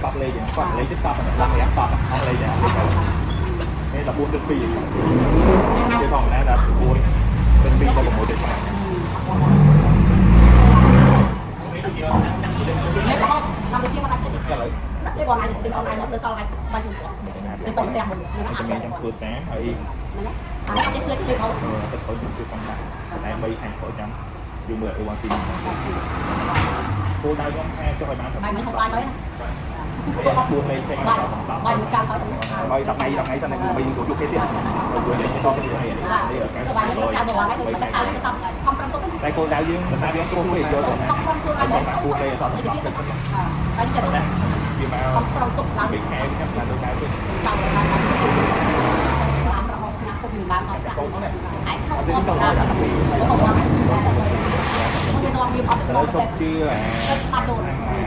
10លេខគាត់លេខទៅ10ដល់5 10អង់លេខដែរនេះ14.2ជាធម្មតាដល់9เป็น2ដល់6.5 នេះបងតាមជាមកដាក់ចិត្តនេះបងអាចទិញអនឡាញមកលើសល់ឲ្យបាញ់ខ្ញុំទិញបងផ្ទះមុន ចាំខ្ញុំធ្វើតាមហើយ ហ្នឹងអានេះអត់ទេគឺគេ ទៅខូចខ្ញុំជួយផងដែរតែ3ខែក្រោយចាំយើងមើល A1C គោលដៅខ្ញុំថាចុះឲ្យបាន បាយមិនហូបបាយទៅណា 4លេខចេញ បាយ ដល់ បាយមួយចាំទៅ ហើយ10ថ្ងៃ10ថ្ងៃសិនដើម្បីយើងចូលជួបគេទៀតហើយយើងនិយាយតទៅទៀតនេះ ទៅបាយមួយចាំបងថ្ងៃទៅទៅទៅខំប្រឹងទុក តែគោលដៅយើងតែយើងគ្រប់ពេកយកទៅណា ខំប្រឹងខ្លួន ហើយ ឲ្យ មកគួរលេអត់ដល់10ទៅ ហើយចិត្ត ណាវាមក ខំប្រឹងទុកឡើង ពីខែខ្ញុំចាំទៅដៅវិញ ចាំឡើងឡើងរហូតណាស់ទៅវាឡើងអត់ចាក់ កូនហ្នឹង ឯងខំ អត់ទេ ទៅ ទៅដល់ ដល់ ដល់ពី ទៅដល់វាអត់ទៅ ទៅឈប់ជឿអា បាត់ដូន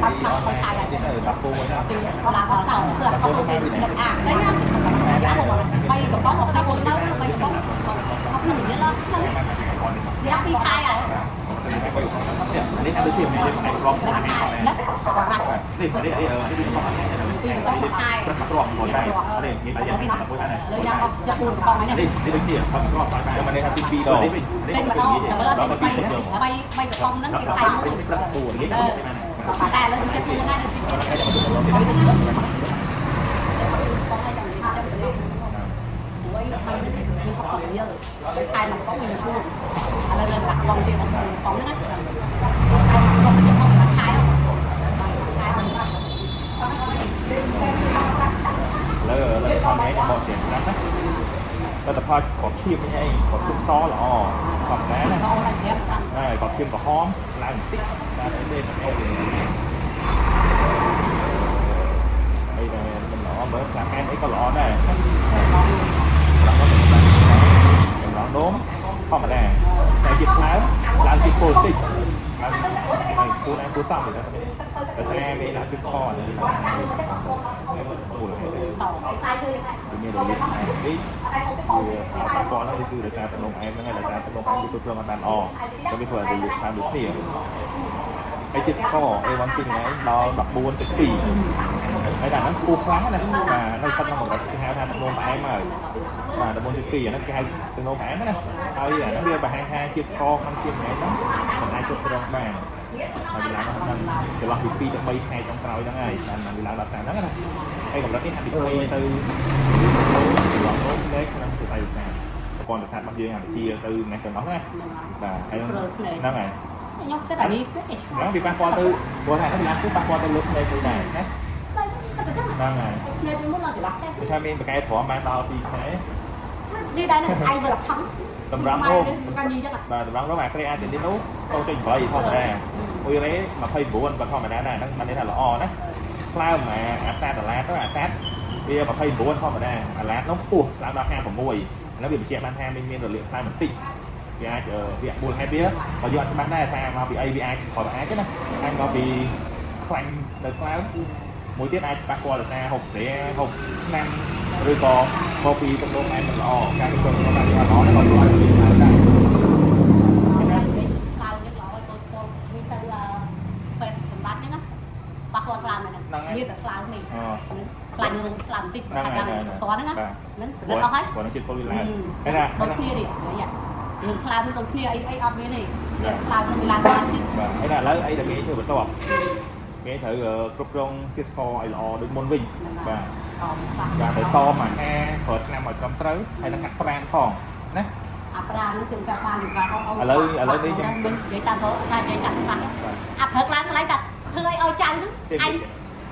បាត់ខាត់ទៅខែហើយ ទៅដល់ពូមួយណា ពីឡើងអត់ទៅគឺអត់ទៅអានេះណាយ៉ាបងបីកំប៉ុងអត់ទៅទៅបីកំប៉ុងអត់នឹងនិយាយឡើយយ៉ាពីខែហើយ នេះដូចជាមានផ្នែករំ ខែ នេះ ណាគាត់ នេះនេះនេះនេះ ពីកំប៉ុងខែ ប្រកបមួយដែរនេះមានតែយ៉ាងនេះមួយដែរ លើយ៉ាងអត់យ៉ា4កំប៉ុងហ្នឹង នេះនេះដូចជាប្រកបតែមិននេះថាទី2ដងនេះ ទិញម្ដងតែមើលទិញបីបីកំប៉ុងហ្នឹងគេខែមួយ ប្រកបនេះ តែឥឡូវចិត្តខ្លួនដែរចិត្តទៀតហើយហ្នឹងបងឲ្យយ៉ាងនេះចាំទៅ មួយបីមាន60រៀលខែមួយកំប៉ុងមាន4ឥឡូវឡើងដាក់បងទៀតកំប៉ុងហ្នឹងណាខែមួយកំប៉ុងទៅខែខែ លើលើថននេះបោះស្រៀងណាស់ណាលទ្ធផលគ្រាប់ឈាមនេះឯងគ្រាប់ឈាមសល្អធម្មតាណា បងឡើងប្រាប់តាម ហើយគ្រាប់ឈាមក្រហមឡើងបន្តិចតែអីទេមិនអីទេអីដែលមិនល្អមើលខ្លាំងមែនអីក៏ល្អដែរឡើងមកឡើងនោមធម្មតាតែជាតិខ្លើមឡើងជាតិពុលតិចឡើងហើយពូនឯងពូសំទៅតែស្អាតមានឡើងជាតិស្ករនេះមូលហេតុ តតែជួយ វាមានរលីកនេះវាប៉ះពាល់ហ្នឹងគឺដោយសារទឹកនោមអែមហ្នឹងហើយដោយសារទឹកនោមអែមវាគ្រប់គ្រងអត់បានល្អតែវាធ្វើឲ្យរលីកតាមដូចគ្នាហើយជាតិស្ករ A1C ហ្នឹងឯងដល់14.2ហើយដល់ហ្នឹងខ្ពស់ខ្លាំងណាស់បាទនៅស្ថិតក្នុងកម្រិតគេហៅថាទឹកនោមផ្អែមហើយបាទ14.2អាហ្នឹងគេហៅទឹកនោមផ្អែមណាហើយអាហ្នឹងវាបង្ហាញថាជាតិស្ករក្នុងឈាមហ្នឹងមិនអាចគ្រប់គ្រងបានហើយវាឡើងដល់ហ្នឹងចន្លោះពី2ទៅ3ថ្ងៃចុងក្រោយហ្នឹងហើយបានវាឡើងដល់តាមហ្នឹងណាហើយកម្រិតនេះហាក់ដូចទៅ ឡងលេខក្នុងសរសៃប្រសាទប្រព័ន្ធប្រសាទរបស់យើងអាវិជាទៅនេះទៅនោះណាបាទហើយហ្នឹងហើយ ខ្ញុំគិតអានេះពេក ហ្នឹងវាប៉ះពាល់ទៅព្រោះថាហ្នឹងវាឡើងគឺប៉ះពាល់ទៅលើភ្នែកមួយដែរណា តែទៅចឹង ហ្នឹងហើយ ភ្នែកមុនឡើងចន្លោះតែ គឺថាមានបកែទ្រាំបានដល់2ខែ នេះដែរនឹងឯងវាខំ តម្រាំរោម កាញីចឹង បាទតម្រាំរោមអាក្រេអាទីនេះនោះ0.8ធម្មតាអ៊ុយរ៉េ29បើធម្មតាដែរហ្នឹងបានន័យថាល្អណាខ្លើមអាអាសាដុល្លារទៅអាសាតវា29ធម្មតាអាឡាតនោះខ្ពស់ឡើងដល់56អាហ្នឹងវាបញ្ជាក់បានថាមានរលាកខ្លើមបន្តិច វាអាចវាមូលហេតុវាបើយើងអត់ច្បាស់ដែរថាមកពីអីវាអាចគ្រាន់តែអាចទេណាអាចមកពីខ្លាញ់នៅខ្លើមមួយទៀតអាចប៉ះពាល់ដោយសារហូបស្រាហូបថ្នាំឬក៏មកពីទឹកនោមអែមមិនល្អការគ្រប់គ្រងទឹកនោមអែមមិនល្អហ្នឹងក៏ធ្វើឲ្យមានឡើងដែរ ខ្លោយើងល្អឲ្យកូនស្គាល់វិញទៅពេទ្យសម្រាប់ហ្នឹងណាប៉ះពាល់ខ្លាំងហ្នឹងមានតែខ្លាំងនេះ អូ ខ្លាញ់រោមខ្លាំងបន្តិច ហ្នឹងហើយ ខាងតហ្នឹងណាហ្នឹងពិនិត្យអស់ហើយ ព្រោះជាតិពុលវាឡើងហើយណា ដូចគ្នានេះនឹងខ្លាំងដូចគ្នាអីអីអត់មានទេនេះខ្លាំងនឹងវាឡើងបានទៀត បាទហើយណាឥឡូវអីដែលគេធ្វើបន្ទាប់គេត្រូវគ្រប់គ្រងជាតិស្ករឲ្យល្អដូចមុនវិញបាទ តមខ្លះ បាទទៅតមអាហារប្រើថ្នាំឲ្យត្រឹមត្រូវហើយនឹងហាត់ប្រាណផងណា អាប្រាហ្នឹងគឺការបានការអ ឥឡូវឥឡូវនេះខ្ញុំ និយាយតាមទៅថានិយាយតាមសាក់អាព្រឹកឡើងកន្លែងតែធ្វើឲ្យឲ្យចៅហ្នឹង បាទ ឯង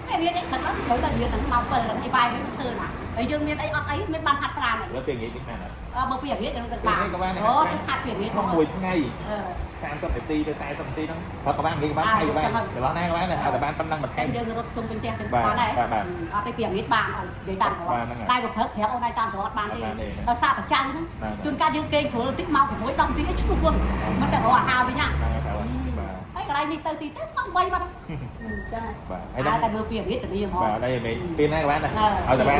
ពេលរៀនអីព្រឹកឡើងត្រូវតែរៀនហ្នឹងម៉ោង7អីបាយវិញធ្វើណាហើយយើងមានអីអត់អីមានបានហាត់ប្រាណ ឥឡូវពេលងាយនេះណា អើបើពីរៀនយើងទៅបានអូទៅហាត់ពីរៀន ក្នុងមួយថ្ងៃ អឺ 30នាទីទៅ40នាទីហ្នឹងព្រឹកក៏បានងាយក៏បានថ្ងៃក៏បានចន្លោះណាក៏បានដែរឲ្យតែបានប៉ុណ្ណឹងបន្ថែម យើងរត់ជុំវិញផ្ទះទាំងបានដែរអត់ទេពីរៀនបានអូនិយាយតាមត្រង់តែបើព្រឹកប្រាប់អូនឯងតាមត្រង់អត់បានទេដោយសារតែចៅហ្នឹងជួនកាលយើងគេងជ្រុលបន្តិចម៉ោង6 10នាទីអីឈ្លោះវិញមិនតែរកអាហារវិញណា ហ្នឹងហើយបាទ ហើយកន្លែងនេះទៅទីទៅម៉ោង3បាត់អញ្ចឹង បាទហើយហ្នឹង តែមើលពីរៀនធានាហ្មង បាទហើយមិនពេលណាក៏បានដែរឲ្យតែបាន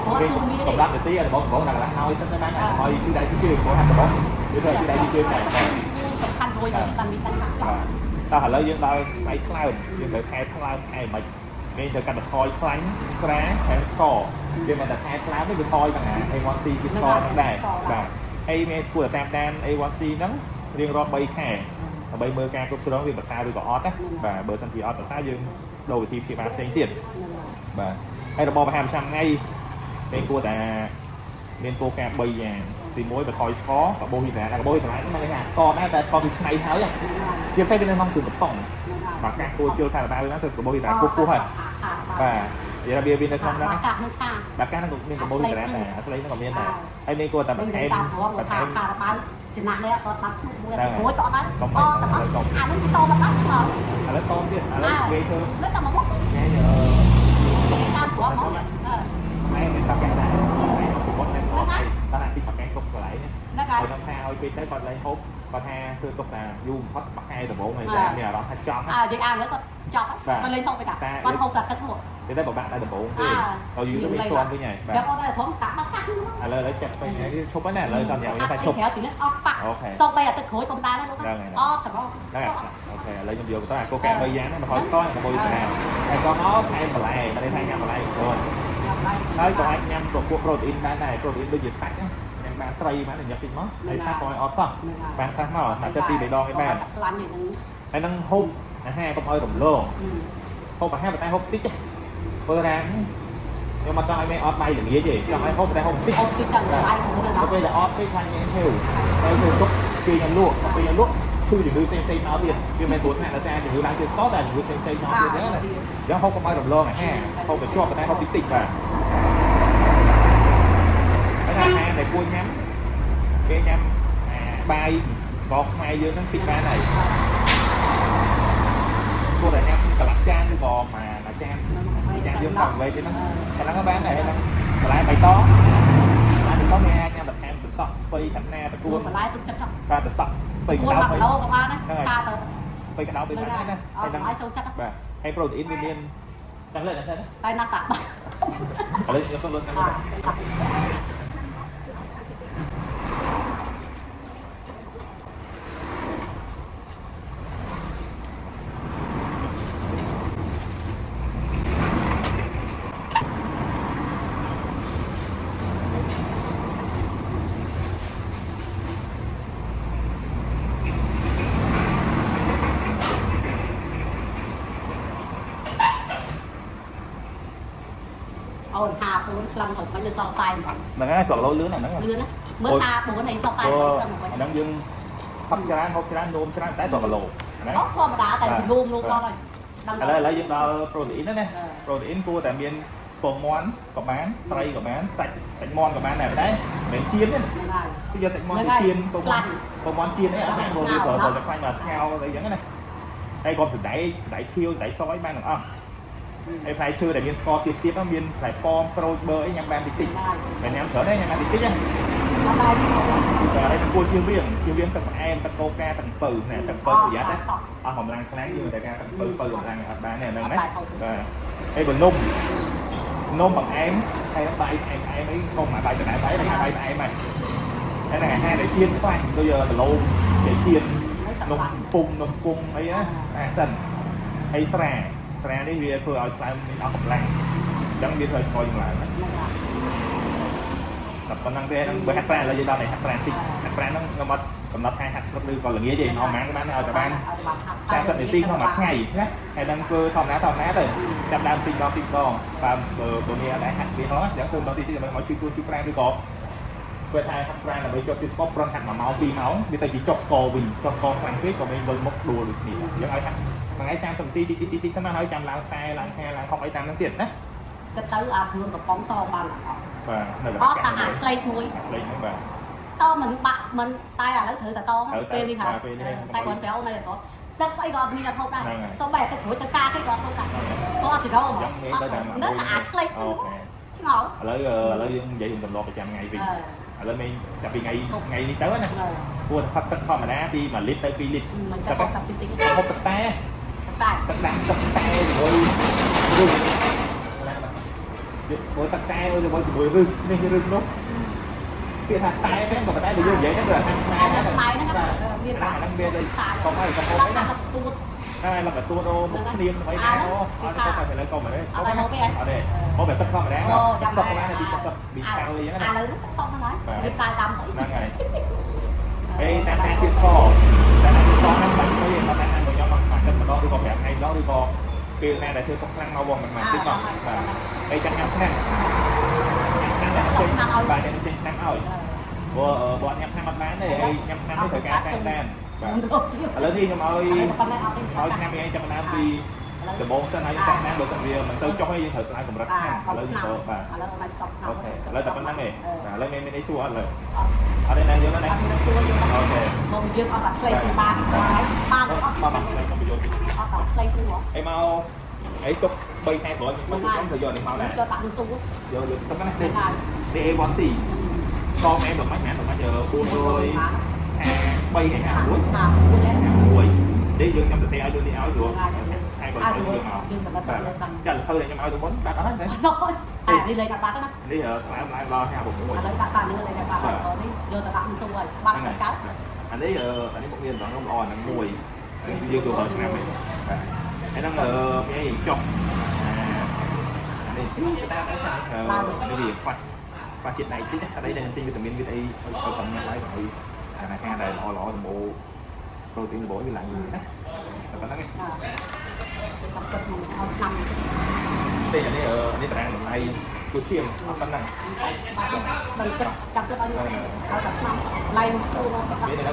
ព្រោះទូមាន កំដប់នាទីឲ្យបងបងដល់កន្លះហើយសិនទៅបានហើយគឺដៃគឺជើងបងហាត់បងវាធ្វើគឺដៃគឺជើងដែរបាទ សំខាន់រួយទៅតាមនេះតាម តោះឥឡូវយើងដល់ថ្ងៃខ្លើមយើងត្រូវខែខ្លើមខែមិន គេត្រូវកាត់បន្ថយខ្លាញ់ស្រាថែមស្ករវាមិនតែថែថ្លើមទេវាថយទាំងអា A1C គឺស្ករហ្នឹងដែរបាទហើយមានគួរតែតាមដាន A1C ហ្នឹងរៀងរាល់3ខែដើម្បីមើលការគ្រប់គ្រងវាប្រសើរឬក៏អត់ណាបាទបើសិនជាអត់ប្រសើរយើងដូរវិធីព្យាបាលផ្សេងទៀតបាទហើយរបបអាហារប្រចាំថ្ងៃគេគួរតែមានគោលការណ៍3យ៉ាងទី1បន្ថយស្ករកាបូហីដ្រាតកាបូហីដ្រាតហ្នឹងមានន័យថាស្ករដែរតែស្ករវាឆ្នៃហើយជាពិសេសវានៅក្នុងគ្រឿងកំប៉ុងបាទការគួរជិលថាបាល់ហ្នឹងគឺកាបូហីដ្រាតពុះពុះហើយបាទនិយាយថាវានៅក្នុងហ្នឹង កាសនឹងខា បាទកាសហ្នឹងក៏មានកាបូហីដ្រាតដែរអាស្លីហ្នឹងក៏មានដែរហើយមានគួរតែបន្ថែម តាមព្រម បន្ថែម ថាខាបានចំណាក់នេះគាត់បានមួយមួយតអត់ដែរអូតអត់អានោះតមកបាត់មក ឥឡូវតទៀតឥឡូវវាធ្វើ លើតែមកមុខ ថ្ងៃ តាមព្រមមក ម៉ែមានតាកែដែរម៉ែប្រពន្ធនៅតាមតាមទីប៉ាកែគ្រប់កន្លែង ហ្នឹងហើយ គាត់ថាឲ្យពេកទៅគាត់លែងហូបគាត់ថាធ្វើទុកតែយូរបំផុតមួយខែដំបូងហើយតែមានអារម្មណ៍ថាចង់ អើនិយាយអានគាត់ចប់គាត់លេងហូបទៅតាគាត់ហូបតែទឹកហូប តែតែពិបាកតែដំបូងទេដល់យូរទៅវាស៊ាំវិញហើយបាទ ចាំអត់ដែរធំតាក់បាក់កាក់ ឥឡូវឥឡូវចាប់ពេញហើយឈប់ហើយណាឥឡូវសន្យាវិញថាឈប់ ក្រៅពីនេះអត់ប៉ាក់ OK សូម្បីអាទឹកក្រួយកុំដែរលោកអត់ត្មង ហ្នឹងហើយ OK ឥឡូវខ្ញុំយកបន្តអាកូកា3យ៉ាងហ្នឹងមកហើយស្ករនិងកាបូហីដ្រាតហើយក៏មកថែមបន្លែមិនได้ថាញ៉ាំបន្លែខ្លួនហើយក៏អាចញ៉ាំពពួកប្រូតេអ៊ីនបានដែរប្រូតេអ៊ីនដូចជាសាច់ញ៉ាំបានត្រីបានញ៉ាំតិចមកហើយសាច់ក៏ឲ្យអត់សោះបានខ្លះមកតែទៅពី3ដងឯបាន ខ្លាញ់ហ្នឹង ហើយនឹងហូបអាហារកុំឲ្យរំលងហូបអាហារប៉ុន្តែហូបតិចធ្វើរាងខ្ញុំអត់ចង់ឲ្យមេអត់បាយល្ងាចទេចង់ឲ្យហូបតែហូបតិច ហូបតិចដល់បាយហ្នឹង ដល់ពេលដែលអត់ពេកខ្លាញ់ញ៉ាំហេវហើយធ្វើទុកគេញ៉ាំលក់ដល់ពេលញ៉ាំលក់ឈឺជំងឺផ្សេងផ្សេងមកទៀតវាមិនគ្រោះថ្នាក់ដោយសារជំងឺឡើងទៀតសតែជំងឺផ្សេងផ្សេងមកទៀតហ្នឹងណាអញ្ចឹងហូបកុំឲ្យរំលងអាហារហូបបញ្ជាប់ប៉ុន្តែហូបតិចតិចបាទហើយអាហារដែលគួរញ៉ាំគេញ៉ាំបាយកខ្មែរយើងហ្នឹងតិចបានហើយគួរតែញ៉ាំកន្លះចានឬក៏មួយចានចានយើងតាមវេទហ្នឹងអាហ្នឹងបានដែរហ្នឹងបន្លែបៃតងបន្លែបៃតងមានអាចញ៉ាំបន្ថែមត្រសក់ស្ពៃខាងណាតកួន បន្លែទឹកចិត្ត បាទត្រសក់ស្ពៃ កួន ក្តោប 1គីឡូក៏បានដែរតាទៅ ស្ពៃក្តោបទៅបានណា ហើយហ្នឹងចូលចិត្ត បាទហើយប្រូតេអ៊ីនវាមានចាំលើណា តែណាស់តាបា ឥឡូវខ្ញុំសុំលុនកាន់ អូនហា4ខ្លាំងទៅមិនសងតែ ហ្នឹងហើយសក់លោលឿនអាហ្នឹង លឿនណាមើលហា4ហើយសងតែទៅមកវិញ អាហ្នឹងយើងផឹកច្រើនហូបច្រើននោមច្រើនតែ2គីឡូហ្នឹង អូធម្មតាតែនោមនោមដល់ហើយ ឥឡូវឥឡូវយើងដល់ប្រូតេអ៊ីនណាប្រូតេអ៊ីនគួរតែមានពងមាន់ក៏បានត្រីក៏បានសាច់សាច់មាន់ក៏បានដែរតែមិនចៀនទេគឺយកសាច់មាន់ទៅចៀនពងមាន់ពងមាន់ចៀនអីអត់បានព្រោះវាត្រូវតែខ្លាញ់មកស្ងោរអីចឹងណាហើយក៏សណ្ដែកសណ្ដែកខៀវសណ្ដែកសអីបានទាំងអស់ហើយផ្លែឈើដែលមានស្ករទៀបទៀបមានផ្លែប៉ោមក្រូចបឺអីញ៉ាំបានតិចតិចតែញ៉ាំច្រើនទេញ៉ាំបានតិចតិចណា អត់ដែរ តែឥឡូវគួរជៀសវាងជៀសវាងទឹកផ្អែមទឹកកូកាទឹកអំពៅណាទឹកអំពៅប្រយ័ត្នណាអស់កម្លាំងខ្លាំងយើងតែការទឹកអំពៅពៅកម្លាំងអត់បានទេអាហ្នឹងណាបាទហើយបើនំនំបង្អែមហើយបាយផ្អែមផ្អែមអីកុំអាបាយដដែលបាយតែបាយផ្អែមហ្នឹងហើយហ្នឹងអាហារដែលជៀនខ្លាញ់ដូចដឡូមដែលជៀននំពុំនំគុំអីណាអាសិនហើយស្រាស្រានេះវាធ្វើឲ្យខ្លាំងមានអស់កម្លាំងអញ្ចឹងវាធ្វើឲ្យស្ករយើងឡើងណាតែប៉ុណ្្នឹងទេហ្នឹងបើហាត់ប្រាណឥឡូវយើងដល់តែហាត់ប្រាណតិចហាត់ប្រាណហ្នឹងខ្ញុំអត់កំណត់ថាហាត់ព្រឹកឬក៏ល្ងាចទេម៉ោងប៉ុន្មានក៏បានដែរឲ្យតែបាន40នាទីក្នុងមួយថ្ងៃណាហើយនឹងធ្វើធម្មតាធម្មតាទៅចាប់ដើមតិចម្ដងតិចម្ដងបើបើមានអត់ដែរហាត់វាហោះអញ្ចឹងធ្វើម្ដងតិចតិចដើម្បីមកជួយខ្លួនជួយប្រាណឬក៏គាត់ថាហាត់ប្រាណដើម្បីជាប់ទីស្ករប្រន់ហាត់1ម៉ោង2ម៉ោងវាទៅជាចុកស្ករវិញចុកស្ករខ្លាំងពេកក៏មានវិលមុខដួលដូចគ្នាយើងឲ្យហាត់មួយថ្ងៃ30នាទីតិចតិចតិចសិនមកហើយចាំឡើង40ឡើង50ឡើង60អីតាមហ្នឹងទៀតណា គិតទៅអាគ្រឿងកំប៉ុងសបានអត់ បាទនៅ អត់តែអាឆ្លេកមួយ ឆ្លេកហ្នឹងបាទ តមិនបាក់មិនតែឥឡូវត្រូវតែតពេលនេះហើយតែគាត់ប្រៅនៅតទឹកស្អីក៏អត់មានអត់ហូបដែរសូម្បីតែទឹកក្រួយទៅកាគេក៏អត់ហូបដែរព្រោះអត់ចរោ អញ្ចឹងមានទៅតែ នៅតែអាឆ្លេក OK ឆ្ងល់ ឥឡូវឥឡូវយើងនិយាយរឿងទម្លាប់ប្រចាំថ្ងៃវិញឥឡូវមានចាប់ពីថ្ងៃថ្ងៃនេះទៅណាគួរតែផឹកទឹកធម្មតាពី1លីត្រទៅ2លីត្រ មិនតែហូបទឹកតិចតិច ហូបទឹកតែ តែ ទឹកដាក់ទឹកតែជាមួយរឹសណាបាទជាមួយទឹកតែជាមួយជាមួយរឹសនេះរឹសនោះពាក្យថាតែហ្នឹងក៏ប៉ុន្តែបើយើងនិយាយទៅគឺថាខ្មែរ តែ ណា តែហ្នឹងមាន អាហ្នឹងវាដូចកុំឲ្យកុំហូបអីណា ទួត ហើយលំទួដូមុខគ្នាដើម្បីដែរអូអត់ទៅតែឥឡូវកុំទេអត់ទេមកបែបទឹកធម្មតាទឹកសុកបានពីទឹកសុកពីខាងលីហ្នឹង ឥឡូវទឹកសុកហ្នឹងហើយវាកាយតាមស្អី ហ្នឹងហើយអេតាមតាមជាស្ករតាមតាមជាស្ករហ្នឹងបាច់ទៅតាមតាមខ្ញុំមកទឹកម្ដងឬក៏5ថ្ងៃម្ដងឬក៏ពេលណាដែលធ្វើទុកខ្លាំងមកវងមិនមិនតិចមកបាទអីចាំញ៉ាំឆ្នាំញ៉ាំឆ្នាំចេញបាទចេញឆ្នាំឲ្យព្រោះបើញ៉ាំឆ្នាំអត់បានទេអីញ៉ាំឆ្នាំនេះត្រូវការតាមតាមបាទឥឡូវនេះខ្ញុំឲ្យឲ្យឆ្នាំនេះចាំតាមពីដំបូងសិនហើយតាមតាមបើសិនវាមិនសូវចុះទេយើងត្រូវឡើងកម្រិតឆ្នាំឥឡូវយើងទៅបាទ ឥឡូវអត់ស្តុកឆ្នាំ អូខេឥឡូវតែប៉ុណ្្នឹងឯងបាទឥឡូវមានអីសួរអត់លើអត់ទេណាយើងណា អត់មានសួរយើង អូខេ មកយើងអត់តែឆ្លេងបានហើយបានអត់ មកមកឆ្លេងកុំប្រយោជន៍ អត់តែឆ្លេងគឺហ៎ អីមកអីទុក3ខែក្រោយមកខ្ញុំទៅយកនេះមកដែរ ចូលដាក់ទូ យកយកទឹកណានេះនេះ A1C កងអេប្រហែលណាប្រហែល453 51នេះយើងខ្ញុំទៅសេឲ្យយើងនេះឲ្យព្រោះខែក្រោយយើងមក យើងតែទៅយើងដឹង ចាលភៅដែលខ្ញុំឲ្យទៅមុនបាត់អស់ហើយ អត់អានេះលេងដាក់បាត់ណា នេះថ្លើមឡើងដល់56 ឥឡូវដាក់តានេះលេងដាក់បាត់នេះយកទៅដាក់ទូហើយបាត់ទៅកើត អានេះអានេះមុខងាររបស់ខ្ញុំល្អអាហ្នឹងមួយយើងទៅដល់ឆ្នាំនេះបាទហើយហ្នឹងមានចុះអានេះតាមនេះវាខ្វះខ្វះជាតិដៃតិចតែដៃដែលទិញវីតាមីនវីអីឲ្យឲ្យសំញ៉ាំឡើងឲ្យអាហារដែលល្អល្អសម្បូរប្រូតេអ៊ីនសម្បូរវាឡើងណាតែប៉ុណ្្នឹងឯង តាមពិតមកឲ្យឆ្នាំ ទេអានេះនេះតារាងតម្លៃគូឈាមអត់ប៉ុណ្ណឹង បាទដល់គិតចាំគិតឲ្យឲ្យតែឆ្នាំឡៃទូ មាន